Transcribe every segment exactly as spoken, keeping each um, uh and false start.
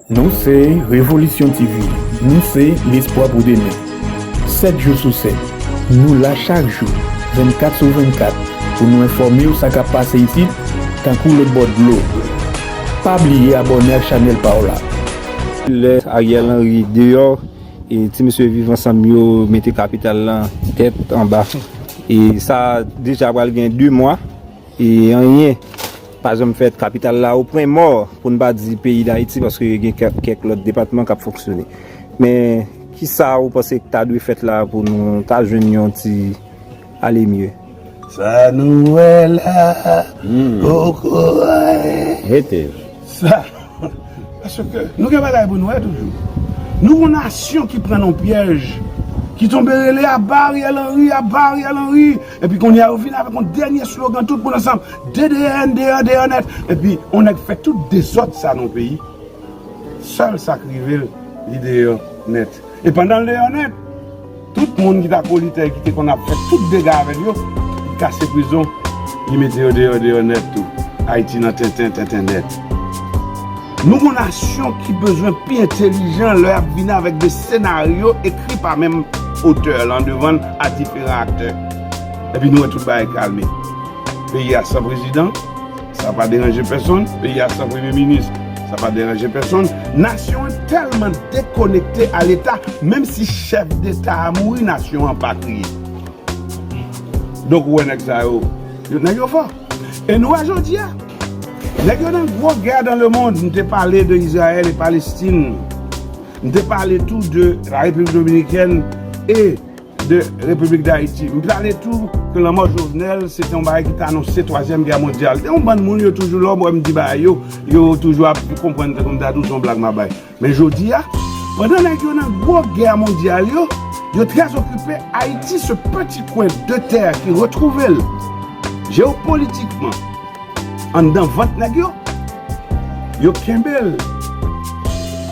Nou se Revolisyon T V, nou se lespwa pou demen. Sèt jou sou sèt, nou la chak jou, vennkat sou vennkat, pou nou enfòme w sa k ap pase isit, tankou lòt bò dlo. Pa bliye abòne ak chanèl pa w la. Lè Ariel Henry deyò, e ti mesye Viv Ansanm yo mete kapital lan tèt anba. E sa deja pral gen de mwa, e anyen pa janm fèt. Kapital la o pwen mò, pou n pa di peyi Dayiti, paske gen kè-, kèk lòt depatman k ap fonksyone. Men, kisa ou panse k ta dwe fèt la pou nou ta jwenn yon ti ale mye? Sa nou wè la, hmm, poko anyen. Rete. Sa, paske nou gen bagay pou nou wè toujou. Nou yon nasyon ki pran nan pyèj, ki tonbe rele aba Ariel Henry, aba Ariel Henry. Epi kounye a, yo vin avèk yon dènye slogan, tout moun ansanm, D D N, deyò, deyò nèt. Epi, yon nèg fè tout dezòd sa nan peyi. Sèl sa k rive l, li deyò nèt. E pandan l deyò nèt, tout moun ki t akolitè, ki te konn ap fè tout dega avè l yo, li kase prizon, li mete yo deyò, deyò nèt tou. Ayiti nan tenten, tenten nèt. Nou gon nasyon ki bezwen pi entelijan lè y ap vini avèk de senaryo ekri pa menm otè lan devan n a diferan aktè. Epi nou wè tout bagay kalme. Peyi a san prezidan, sa pa deranje pèsonn. Peyi a san premye minis, sa pa deranje pèsonn. Nasyon an tèlman dekonekte a Leta, menm si chèf deta a mouri, nasyon an pa kriye. Donk, ou wè nèg sa yo, yo, nèg yo fò. E nou wè jodi a, nèg yo nan gwo gè dans le monde. M te pale de Izrayèl e Palestin. M te pale tou de la République Dominicaine e de Repiblik Dayiti. M pale tou ke lanmò Jovenel, se te yon bagay ki te anonse twazyèm gè mondyal. Te yon bann moun, yo toujou la, w wè m di bagay yo, yo toujou ap konprann tankou m ta di w se yon blag m ap bay. Men jodi a, pandan nèg yo nan gwo gè mondyal yo, yo trè okipe Ayiti, ce petit coin de terre ki retwouve l jewopolitikman anndan vant nèg yo, yo kenbe l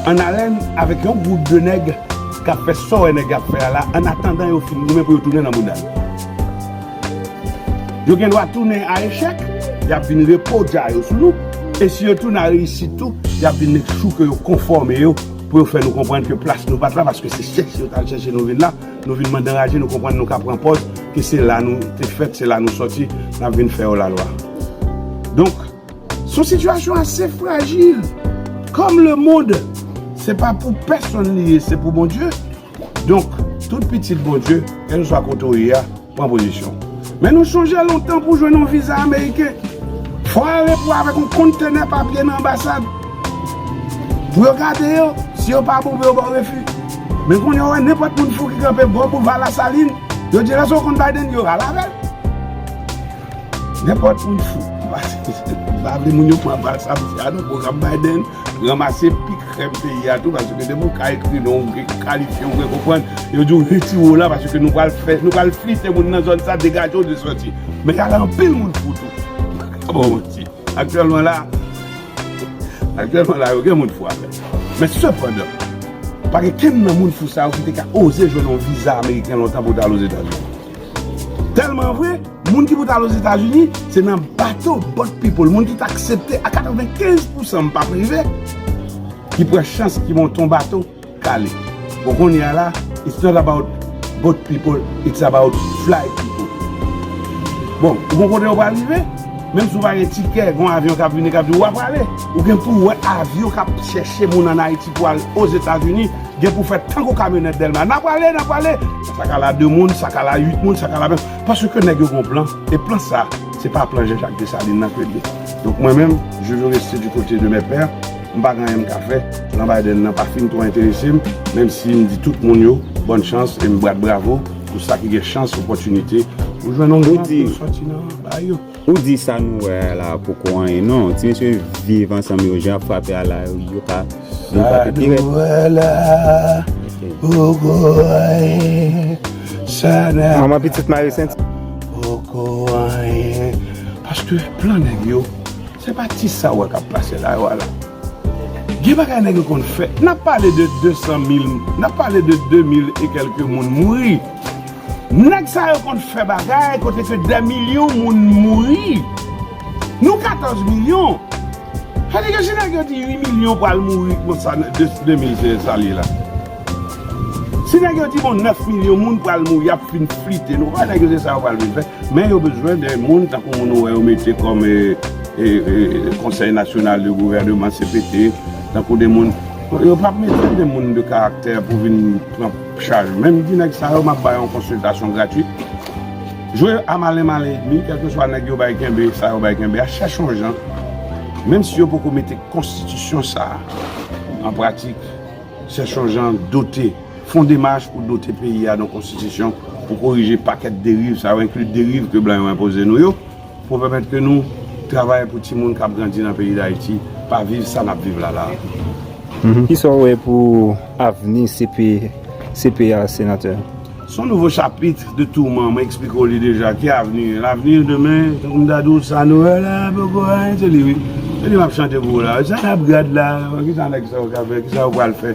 an alèn avèk yon gwoup de nèg k ap fè sa w wè nèg ap fè a la, an atandan yo fin goumen pou yo tounen nan bouda l. Yo gen dwa tounen a echèk, y ap vin repo dja yo sou nou. E si yo tounen a reyisit tou, y ap vin make sure ke yo konfòme yo pou yo fè nou konprann ke plas nou pa t la, paske se chèche yo t al chèche nou vin la. Nou vin mande anraje, nou konprann nou ka pran pòz ke se la nou te fèt, se la nou sòti, n ap vin fè yo lalwa. Donk, se yon sitiyasyon ase frajil. Kòm lemonn, se pa pou pèsonn li ye, se pou Bondye. Donk, tout pitit Bondye, kèlkeswa kote w ye a, pran pozisyon w. Men nou chonje lontan pou jwenn yon viza ameriken. Fò w ale pou avèk yon kontenè papye nan anbasad. Pou yo gade yo, si yo pa bon pou yo ba w refi. Men kounye a w wè nenpòt moun fou ki kanpe bò boulva Lasalin, yo di lè sa w konn Biden, yo rale avè l. Nenpòt moun fou. M pa vle moun yo pran bal sa m di a non, pwogram Biden ranmase pi krèm peyi a tou, paske depi w ka ekri non, ou gen kalifye, ou gen konprann, yo di w retire w la, paske nou pral fè, nou pral flite moun nan zòn sa, degaje w de sòti. Men y a la anpil moun fou tou. M pa ka ba w manti. Aktyèlman la, aktyèlman la, yo gen moun fou avè l. Men sepandan, pa gen kenn nan moun fou sa yo ki te ka oze jwenn yon viza ameriken lontan pou w ta al Ozetazini. Tèlman vre, moun ki pou t al Ozetazini, se nan bato boat people, moun ki t aksepte a katrevenkenz pousan, m p ap rive, ki pran chans, ki monte yon bato, k ale. Bon, kounye a la, it's not about boat people, it's about fly people. Bon, ou gon kote yo pral rive, menm si w pa gen tikè, gon avyon k ap vini, k ap di w ap prale, ou gen pou w wè avyon k ap chèche moun ann Ayiti pou al Ozetazini, gen pou fè tankou kamyonèt Dèlma. N a prale, n a prale. Sa ka la de moun, sa ka la uit moun, sa ka la menm. Paske nèg yo gon plan. E plan sa, se pa plan Jean-Jacques Dessalines nan ke l ye. Donk mwen menm, je veux rester du côté de mes pères. M pa gen anyen m ka fè. Plan Biden nan pa fin twò enterese m. Menm si m di tout moun yo, bòn chans, e m bat bravo pou sa ki gen chans, opòtinite, pou jwenn yon gran pou sòti nan bagay yo. Ou di sa nou wè a la poko anyen non. Ti mesye Viv Ansanm yo, jan y ap frape a la, yo pa, nou pa pete rèd. Sa nou wè la poko anyen. Sa nan manman pitit mare senti. Poko anyen. Paske plan nèg yo, se pa ti sa w wè k ap pase la yo a la. Gen bagay nèg yo konn fè. N ap pale de de san mil, n ap pale de de mil e kèlke moun mouri. Nèg sa yo konn fè bagay kote ke dè milyon moun mouri. Nou katòz milyon. Sa vle di ke si nèg yo di uit milyon pral mouri konsa de, de mil sèz sa li la. Si nèg yo di bon nèf milyon moun pral mouri, y ap fin flite nou. Wè nèg yo se sa yo pral vin fè. Men yo bezwen de moun tankou moun ou wè yo mete kòm e, e, e, Konsèy Nasyonal de Gouvèneman, C P T, tankou de moun. Yo p ap mete de moun de karaktè pou vin pran chaj. Menm di nèg sa yo, m ap ba yo yon konsiltasyon gratwit. Jwe a malen malen edmi, kèlkeswa nèg yo bay kenbe, sa yo bay kenbe a, chèche yon jan. Menm si yo poko mete konstitisyon sa a an pratik, chèche yon jan dote, fè yon demach pou dote peyi a de yon konstitisyon pou korije pakèt deriv sa yo, enkli deriv ke blan yo enpoze nou yo, pou pèmèt ke nou travay pou timoun k ap grandi nan peyi Dayiti pa viv sa n ap viv la la. Kisa w wè pou avni C P, C P a, senatè? Se yon nouvo chapit de touman. Mwen eksplike w li deja. Ki avni? Lavni demen, tankou m ta di w sa nou wè la, poko anyen, se li wi. Se li m ap chante pou w la. Sa n ap gad la, kisa nèg sa yo ka fè, kisa yo pral fè?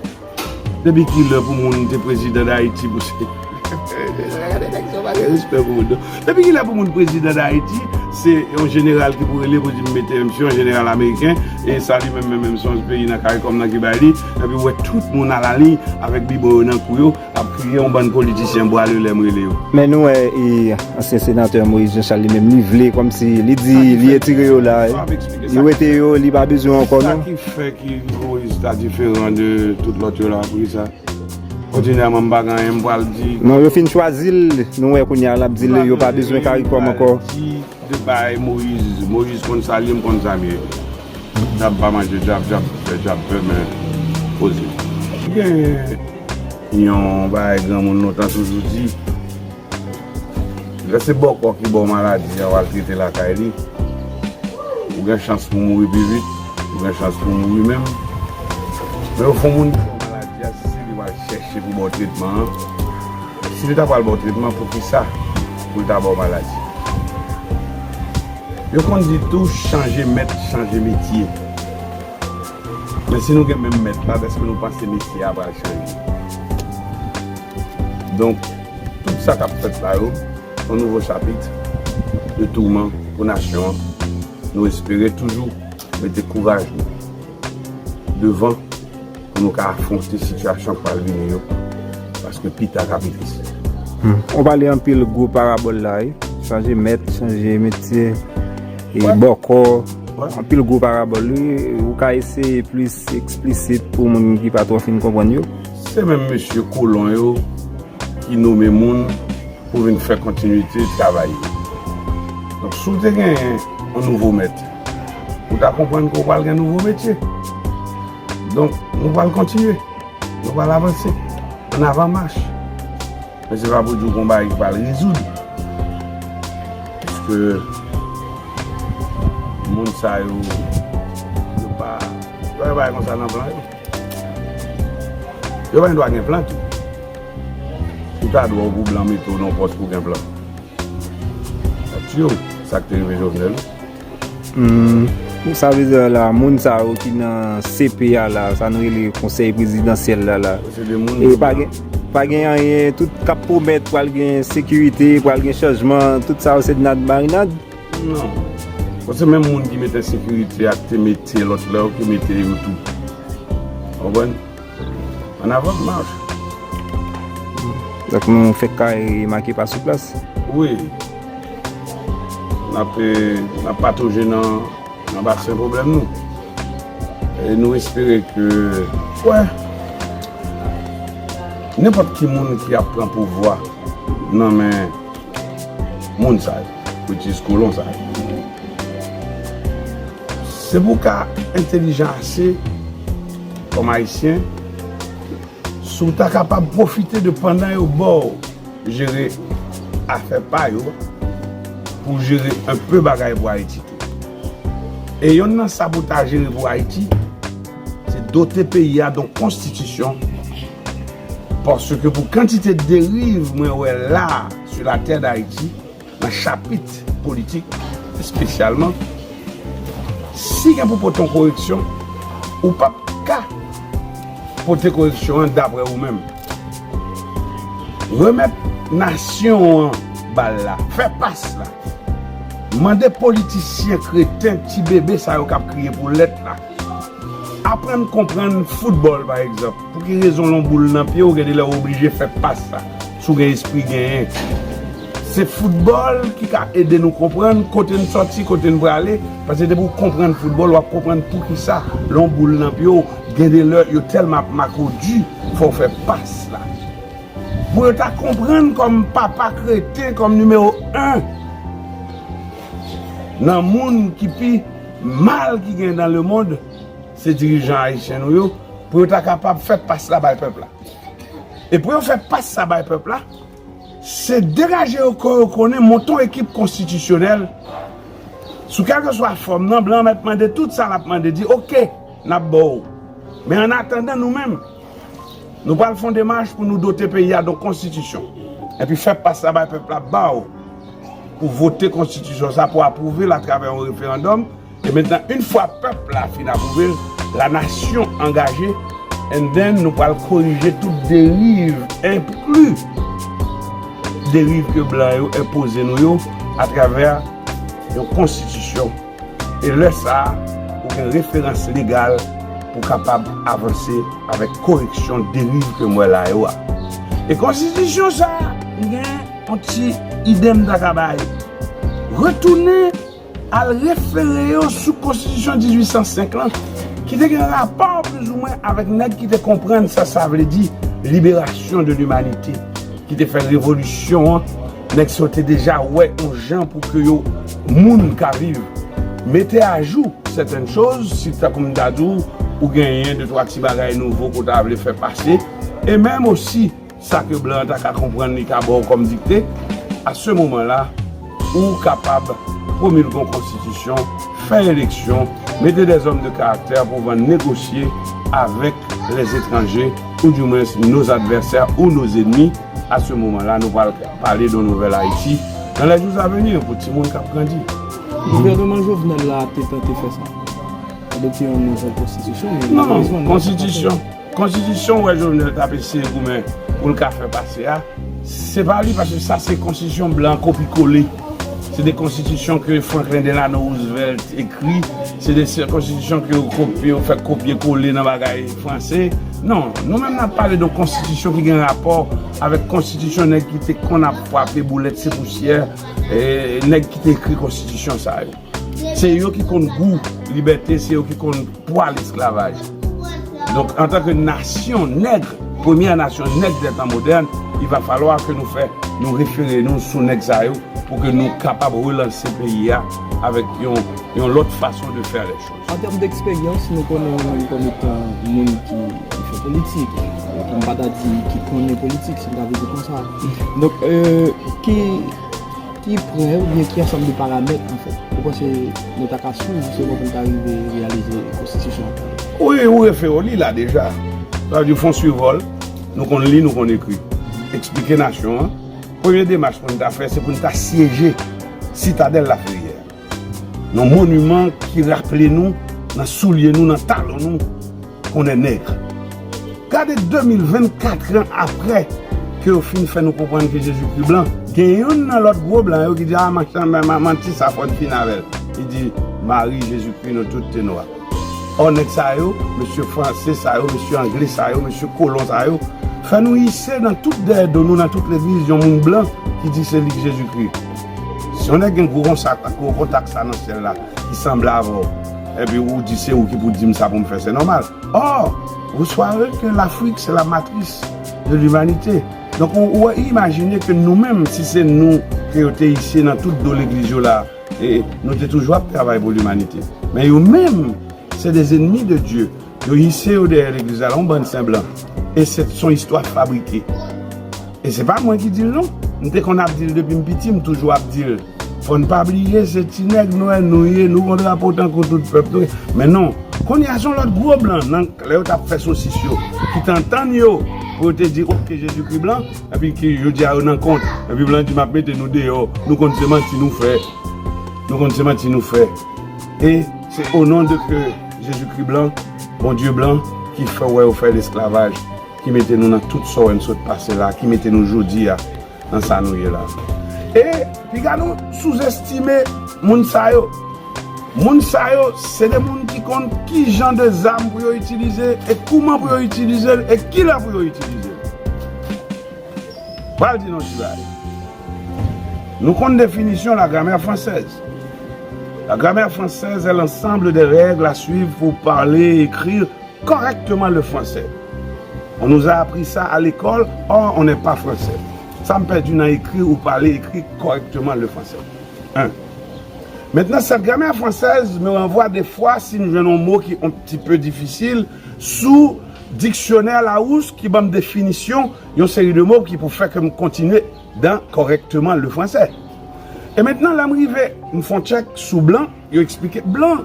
Depi kilè pou moun te prezidan Dayiti pou se. Gade nèg sa yo pa gen respè pou moun non. Depi kilè pou moun prezidan Dayiti, se yon jeneral ki pou rele pou di m mete m si yon jeneral ameriken, e sa li menm menm menm se yon peyi nan Karikòm nan ki bay li, epi w wè tout moun alaliy avèk bibon yo nan kou yo, ap kriye yon bann politisyen bwa lelè m rele yo. Men nou wè e, ansyen senatè Moïse Jean Charles li menm li vle kòmsi li di li retire yo la. Li wete yo, li pa bezwen ankò non. Sa ki fè ki Moïse ta diferan de tout lòt yo la, poukisa? Òdinèman m pa gen anyen m pral di. Non, yo fin chwazi l, nou wè kounye a l ap di l yo pa bezwen Karikòm ankò. Di de bagay Moïse, Moïse konn sa l ye, m konn sa m ye. Djab pa manje djab, djab fè djab pè, men poze. Gen yon bagay granmoun lontan toujou di, lè se bòkò ki ba w maladi a, w al trete lakay li, ou gen chans pou mouri pi vit, ou gen chans pou mouri menm. Men yo fè yon moun ki ba w maladi a, si se li w al chèche pou ba w tretman an, si li ta pral ba w tretman, poukisa pou l ta ba w maladi? Yo konn di tou chanje mèt, chanje metye. Men si nou gen menm mèt la, èske nou panse metye a pral chanje? Donk, tout sa k ap fèt la yo, se yon nouvo chapit de touman pou nasyon an. Nou espere toujou mete kouraj nou devan pou nou ka afwonte sitiyasyon k pral vini yo, paske pita ka pi tris. Ou pale anpil gwo parabòl la wi, chanje mèt, chanje metye, e bòkò, anpil gwo parabòl wi, ou ka eseye plis eksplisit pou moun ki pa twò fin konprann yo? Se menm mesye kolon yo ki nome moun pou vin fè kontinwite travay yo. Donk si w te genyen yon nouvo mèt, ou ta konprann ke w pral gen nouvo metye. Donk nou pral kontinye, nou pral avanse, ann avan mach. Men se pa pou di w gen yon bagay ki pral rezoud. Piske moun sa yo, yo pa, yo pa gen bagay konsa nan plan yo. Yo pa gen dwa gen plan tou. Ou ta dwe pou blan mete w nan pòs pou gen plan. Sa tiye w, sa k te rive Jovenel wi. Hmm. Sa vle di la, moun sa yo ki nan C P a la, sa nou rele konsèy prezidansyèl la la. E pa gen, pa gen anyen, tout k ap pwomèt pral gen sekirite, pral gen chanjman, tout sa yo se nat marinad. Non. Bon, se menm moun ki mete ensekirite a ki te mete lòt la yo ki mete yo tou. Ou konprann? Ann avan, mach. Donk nou fèk ka remake pa sou plas. Wi. N ap, n ap patoje nan, nan basen pwoblèm nou. E nou espere ke, wè, nenpòt ki moun ki ap pran pouvwa nan men moun sa yo, which is kolon sa yo. Se pou w ka entelijan ase kòm Ayisyen, si w ta kapab pwofite de pandan yo ba w jere afè pa yo, pou w jere enpe bagay pou Ayiti tou. E yonn nan sa pou w ta jere pou Ayiti, se dote peyi a de yon konstitisyon, paske pou kantite deriv mwen wè la, sur la terre d'Haïti, nan chapit politik espesyalman, si gen pou pote yon koreksyon, ou p ap ka pote koreksyon an daprè ou menm. Remèt nasyon an bal la, fè pas la. Mande politisyen kreten, ti bebe sa yo k ap kriye pou lèt la. Aprann konprann foutbòl, pa egzanp. Pou ki rezon l yon boul nan pye w, gen de lè w oblije fè pas la. Si w gen espri genyen. Se foutbòl ki ka ede nou konprann kote n sòti, kote n prale. Paske depi w konprann foutbòl, w ap konprann poukisa lè yon boul nan pye w, gen de lè yo tèlman ap makodi, fò w fè pas la. Pou yo ta konprann kòm papa kreten, kòm nimewo en nan moun ki pi mal ki gen nan lemond, se dirijan ayisyen nou yo, pou yo ta kapab fè pas la bay pèp la. E pou yo fè pas la bay pèp la, se degaje yo kò yo konnen, monte yon ekip konstitisyonèl. Sou kèlkeswa fòm nan, blan an mèt mande tout sa l ap mande, di, "Oke, n ap ba w." Men annatandan, nou menm, nou pral fè yon demach pou nou dote peyi a de yon konstitisyon. Epi fè pas la bay pèp la ba w pou vote konstitisyon sa, pou apwouve l atravè yon referandòm. E mentnan, yon fwa pèp la fin apwouve l, la nasyon angaje, and then nou pral korije tout deriv, enkli deriv ke blan yo enpoze nou yo atravè yon konstitisyon. E lè sa a, ou gen referans legal pou kapab avanse avèk koreksyon deriv ke m wè la yo a. E konstitisyon sa a, m gen yon ti ide m ta ka bay. Retounen al refere yo sou konstitisyon dizuit san senk lan, ki te gen rapò plizoumwen avèk nèg ki te konprann sa sa vle di liberasyon de limanite, ki te fè revolisyon an. Nèg sa yo te deja wè yon jan pou ke yo, moun ka viv. Mete ajou sètèn choz, si tankou m ta di w, ou genyen de twa ti bagay nouvo ke w ta vle fè pase, e menm osi sa ke blan an ta ka konprann li ka ba w kòm dikte, a se moman la, ou kapab pwomilge yon konstitisyon, fè eleksyon, mete dèzòm de karaktè pou w negosye avèk lèzetranje, ou dimwens nos advèsè ou nos enmi. A se moman la, nou pral pale de yon nouvèl Ayiti dans les jours à venir pou timoun k ap grandi. Gouvènman Jovenel la te tante fè sa. Adopte yon nouvèl konstitisyon, men malerezman, nou pa kapab fè sa. Konstitisyon, wè Jovenel t ap eseye goumen pou l ka fè pase a, se pa li, paske sa se konstitisyon blan kopi kole. Se de konstitisyon ke Franklin Delano Roosevelt ekri, se de se konstitisyon ke yo kopye, yo fè kopye kole nan bagay franse. Non, nou menm n ap pale de yon konstitisyon ki gen rapò avèk konstitisyon nèg ki te konn ap frape boulèt se pousyè, e, nèg ki te ekri konstitisyon sa yo. Se yo ki konn gou libète, se yo ki konn pwa lesklavaj. Donk, antanke nasyon nèg, premyè nasyon nèg dè tan modèn, il va falloir que nou fè, nou refere nou sou nèg sa yo pou ke nou kapab relanse peyi a avèk yon, yon lòt fason de faire les choses. An tèm d'eksperyans, nou konnen ou menm kòm etan moun ki, ki fè politik, ki m pa ta di ki konnen politik, si m ta vle di konsa. Donk, euh, ki Ki pwen oubyen ki ansanm de paramèt, anfèt, ou panse nou ta ka swiv jisteman pou n ta rive reyalize konstitisyon an? Wi, ou refere w li la deja. Sa vle di, fon sivòl, nou konn li, nou konn ekri. Eksplike nasyon an. Premye demach pou n ta fè, se pou n ta syeje Sitadèl Laferyè. Yon moniman ki raple nou, nan soulye nou, nan talon nou, konnen nèg. Gade de mil vennkat an apre ke yo fin fè nou konprann ke Jezikri blan, gen youn nan lòt gwo blan yo ki di, "A, machan, men, man, manti sa, fò n fin avè l." Li di, "Mari Jezikri, nou tout te nwa." Ò, nèg sa yo, mesye franse sa yo, mesye angle sa yo, mesye kolon sa yo, fè nou ise nan tout dèyè do nou, nan tout legliz, yon moun blan ki di se li k Jezikri. Si yon nèg gen gwo kontak, gwo kontak sa nan syèl la, ki sanble avè w, epi ou di se ou ki pou di m sa pou m fè, se nòmal. Or, vous saurez que l'Afrique, c'est la matrice de l'humanité. Donk, ou, ou imajine ke nou menm, si se nou ke yo te ise nan tout do legliz yo la, e nou te toujou ap travay pou limanite. Men yo menm, se des ennemis de Dieu. Yo ise yo dèyè legliz la, yon bann sen blan. E se, se yon istwa fabrike. E se pa mwen ki di l non. M te konn ap di l depi m piti, m toujou ap di l. Fò n pa bliye, se ti nèg nwè nou ye, nou gon drapo tankou tout pèp nou ye. Men non, kounye a se yon lòt gwo blan, nan, lè yo t ap fè sosis yo, ki t antann yo, pou yo te di, "Oke, Jezikri blan," epi ki, jodi a, yo nan kont, epi blan di, "M ap mete nou deyò, nou konn se manti nou fè, nou konn se manti nou fè." E se o non de ke Jezikri blan, Bondye blan, ki fè wè yo fè lesklavaj, ki mete nou nan tout sa w wè n sot pase la, ki mete nou jodi a nan sa nou ye la. E piga nou souzestime moun sa yo. Moun sa yo, se de moun ki konn ki jan de zam pou yo itilize, e kouman pou yo itilize l, e kilè pou yo itilize l. Pral di nou ti bagay. Nou konn definisyon la grammaire française. La grammaire française est l'ensemble des règles à suivre pour parler et écrire correctement le français. On nous a appris ça à l'école, or on n'est pas français. Sa m pèdi nan écrire ou parler, écrire correctement le français. Un. Maintenant, cette grammaire française me renvoie des fois, si m jwenn yon mo ki yon ti pe difisil, sou diksyonè Larousse ki ban m definisyon yon seri de mo ki pou fè ke m kontinye dans correctement le français. E mentnan, lè m rive, m fè yon tchèk sou blan, yo eksplike blan,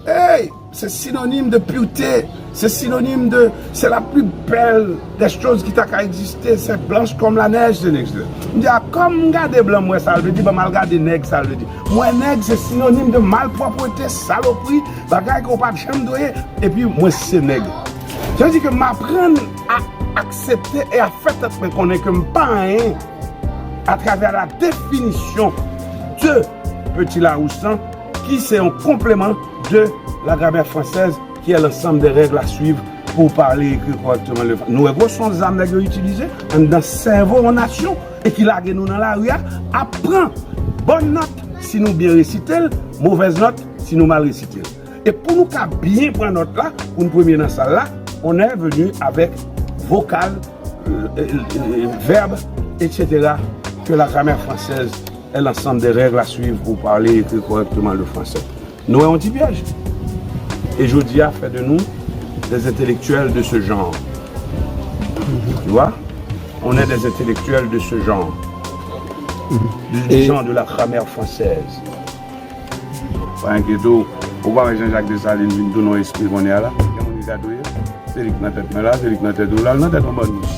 hey, c'est synonyme de pureté, c'est synonyme de, c'est la plus belle des choses qui ta ka egziste, c'est blanche comme la neige, c'est neige. M di, a, kòm m gade blan, m wè sa l vle di, ban m al gade nèg sa l vle di. M wè nèg, se synonyme de malpropreté, salopri, bagay ke w pa t janm dwe ye, epi mwen se nèg. Sa vle di ke m aprann a aksepte e a fè tèt mwen konnen ke m pa anyen à travers la définition de Petit Larousse, qui c'est un complément de la grammaire française, qui est l'ensemble des règles à suivre pour parler et écrire correctement le français. Nou wè gwo son zam nèg yo itilize anndan sèvo yon nasyon e ki lage nou nan lari a, ap pran bòn nòt si nou byen resite l, movèz nòt si nou mal resite l. E pou nou ka byen pran nòt la, pou n premye nan sal la, on est venu avec vocal, euh, euh, euh, verbe, et cetera, que la grammaire française est l'ensemble des règles à suivre pour parler et écrire correctement le français. Nou wè yon ti pyèj. E jodi a fè de nou des intellectuels de ce genre. Tu vois? On est des intellectuels de ce genre. Du, du genre de la grammaire française. Pa enkyete w, ou pa wè Jean-Jacques Dessalines vin tounen yon espri kounye a la? Gen moun ki ka touye? Se li k nan tèt mwen la, se li k nan tèt ou la, l nan tèt yon bann moun.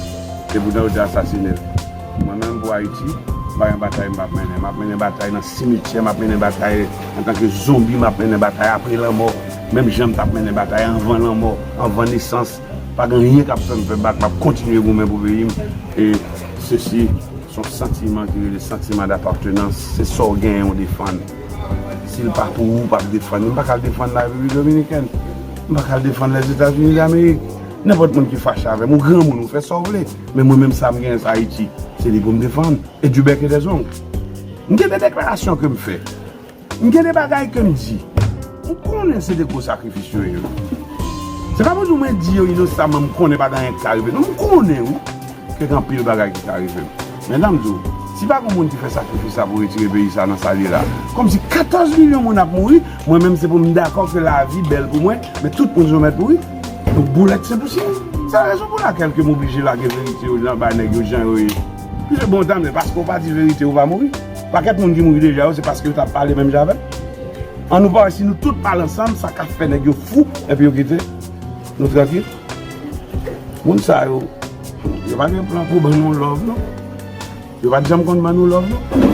E poutan yo te asasine l. Mwen menm pou Ayiti, m pa gen batay m p ap mennen. M ap mennen batay nan simityè, m ap mennen batay antanke zonbi, m ap mennen batay apre lanmò. Menm jan m t ap mennen batay anvan lanmò, anvan nesans. Pa gen anyen k ap fè m fè bak, m ap kontinye goumen pou peyi m. E sesi, se yon santiman ki rele santiman dapatenans. Se sa w genyen w defann. Si l pa pou ou, w p ap defann li. M pa ka al defann la Repiblik Dominikèn. M pa ka al defann Lèzetazini Damerik. Nenpòt moun ki fache avè m, ou granmoun, ou fè sa w vle. Men mwen menm, sa m genyen, sa Ayiti, se li pou m defann. E du bec et des ongles. M gen de deklarasyon ke m fè. M gen de bagay ke m di. M konnen se de gwo sakrifis yo ye. Se pa pou di mwen di yo inosanman, m konnen pa gen anyen ki ka rive. Non, m konnen, wi, ke gen anpil bagay ki ka rive m. Men, dan m di w, si pa gen moun ki fè sakrifis sa pou retire peyi sa nan sa l ye la, kòmsi katòz milyon moun ap mouri, mwen menm se pou m dakò ke lavi bèl pou mwen, men tout moun sou mèt mouri. Donk, boulèt se pou siy. Se rezon pou lakèl ke m oblije lage verite yo nan bay nèg yo jan yo ye. Misye, bon, tanmen, paske w pa di verite, ou pa mouri. Pakèt moun ki mouri deja yo, se paske yo t ap pale menm jan avè m. An nou pa wè si nou tout pale ansanm, sa ka fè nèg yo fou, epi yo kite nou trankil. Moun sa yo, yo pa gen plan pou ban nou love, non. Yo pa t janm konn ban nou love, non.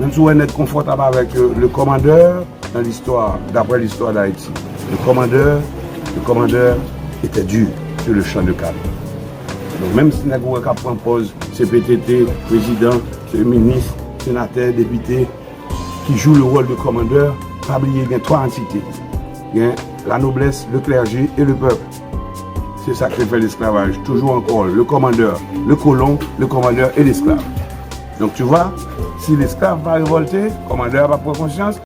Menm si w wè nèg konfòtab avèk, euh, le commandeur, dans l'histoire, d'après l'histoire d'Haïti, le commandeur, le commandeur était dur sur le champ de canne. Donk, menm si nèg ou wè k ap pran pòz se P T T, prezidan, se minis, senatè, depite, ki joue le rôle de commandeur, pa bliye gen twa antite. Gen la noblesse, le clergé et le peuple. Se sa ki fè lesklavaj. Toujou ankò, le commandeur, le colon, le commandeur et l'esclave. Donk, tu vois, si lesklav pa revòlte, kòmandè a p ap pran konsyans,